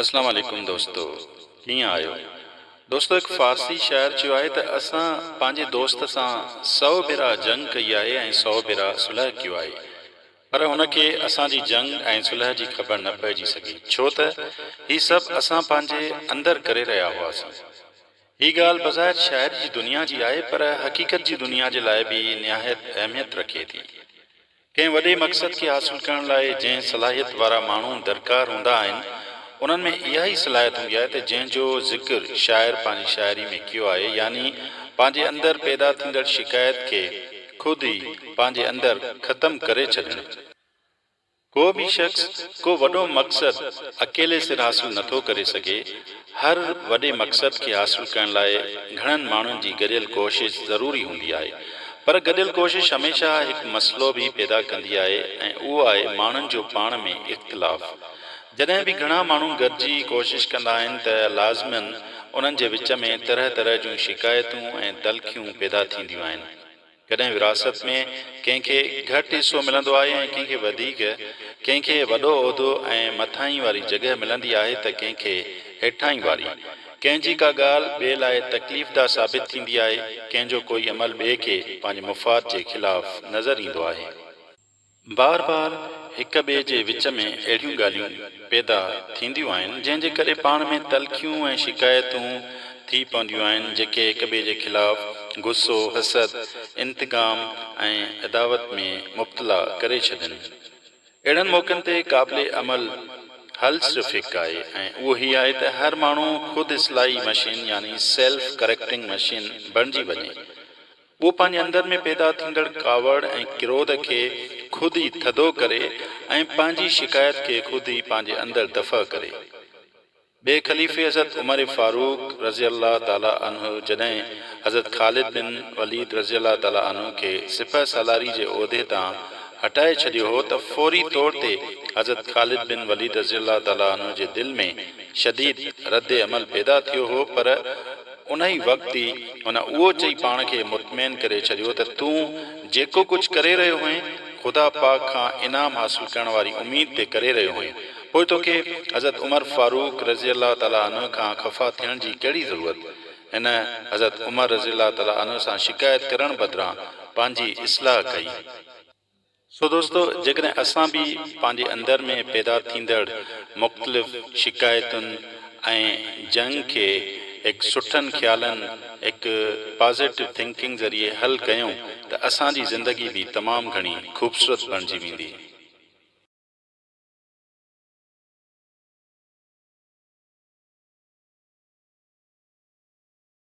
اسلام عليڪم دوستو ڪيئن آهيو دوستو هڪ فارسي شاعر چيو آهي ته اسان پنهنجي دوست سان سئو ڀيرا جنگ ڪئي آهي ۽ سئو ڀيرا صلح ڪيو آهي پر هن کي اسان جي جنگ ۽ صلح جي خبر نه پئجي سگهي ڇو ته هي سڀ اسان پنهنجي اندر ڪري رهيا هئاسين هي ڳالهه بظاهر شاعري جي دنيا جي آهي پر حقيقت جي دنيا جي لاء به نهايت اهميت رکي ٿي. ڪنهن وڏي مقصد کي حاصل ڪرڻ لاء جنهن صلاحيت وارا ماڻهو درڪار هوندا آهن، انهن ۾ اها ئي صلاحيت هوندي آهي ته جنهن جو ذڪر شاعر پنهنجي شاعري ۾ ڪيو آهي يعني پنهنجي اندر پيدا ٿيندڙ شڪايت کي خود ئي پنهنجي اندر ختم ڪري ڇڏڻ. ڪو به شخص ڪو وڏو مقصد اڪيلي سر حاصل نٿو ڪري سگهي، هر وڏي مقصد کي حاصل ڪرڻ لاء گهڻن ماڻهن جي گڏيل ڪوشش ضروري هوندي آهي. پر گڏيل ڪوشش هميشه هڪ مسئلو به پيدا ڪندي آهي ۽ اهو آهي ماڻهن جو پاڻ ۾ اختلاف. جڏهن به گهڻا ماڻهو گڏجي ڪوشش ڪندا آهن ته لازماً انهن جي وچ ۾ طرح طرح جون شڪايتون ۽ تلخيون پيدا ٿينديون آهن. ڪڏهن وراثت ۾ ڪنهن کي گهٽ حصو ملندو آهي ۽ ڪنهن کي وڌيڪ، ڪنهن کي وڏو عهدو ۽ مٿاهين واري جڳهه ملندي آهي ته ڪنهن کي هيٺاهين واري. ڪنهن جي ڪا ڳالهه ٻئي لاء تڪليفده ثابت ٿيندي آهي، ڪنهن جو ڪوئي عمل ٻئي کي پنهنجي مفاد جي خلاف نظر ايندو آهي. بار بار هڪ ٻئي جي وچ ۾ اهڙيون ڳالهيون پيدا ٿينديون آهن، جنهن جي ڪري پاڻ ۾ تلخيون ۽ شڪايتون ٿي پونديون آهن، جيڪي هڪ ٻئي جي خلاف غصو، حسد، انتقام ۽ عداوت ۾ مبتلا ڪري ڇڏين. اهڙن موقعن تي قابل عمل حل صرف هڪ آهي ۽ اهو هي آهي ته هر ماڻهو خود اصلاحي مشين يعني سيلف ڪريڪٽنگ مشين بڻجي وڃي. اهو پنهنجي اندر ۾ پيدا ٿيندڙ ڪاوڙ ۽ ڪروڌ کي خود ئي ٿڌو ڪري ۽ پنهنجي شڪايت کي خود ئي پنهنجي اندر دفع ڪري. ٻئي خليفي حضرت عمر فاروق رضي الله تعالٰي عنه جڏهن حضرت خالد بن وليد رضي الله تعالٰي عنه کي سپهه سالاري جي عهدي تان هٽائي ڇڏيو هو ته فوري طور تي حضرت خالد بن وليد رضي الله تعالٰي عنه جي دل ۾ شديد رد عمل پيدا ٿيو هو پر انهي وقت ئي هن اهو چئي پاڻ کي مطمئن ڪري ڇڏيو ته تون جيڪو ڪجهه ڪري رهيو هئين، خدا پاڪ کان انعام حاصل ڪرڻ واري اميد تي ڪري رهيو هئين، پوء توکي حضرت عمر فاروق رضي الله تعالٰي عنه کان خفا ٿيڻ جي ڪهڙي ضرورت؟ هن حضرت عمر رضي الله تعالٰي عنه سان شڪايت ڪرڻ بدران پنهنجي اصلاح ڪئي. سو دوستو جيڪڏهن اسان به پنهنجي اندر ۾ پيدا ٿيندڙ مختلف شڪايتن ۽ جنگ کي هڪ سٺن خيالن هڪ پازيٽو ٿنڪنگ ذريعي حل ڪيون ته اسان جي زندگي به تمام گهڻي خوبصورت بڻجي ويندي.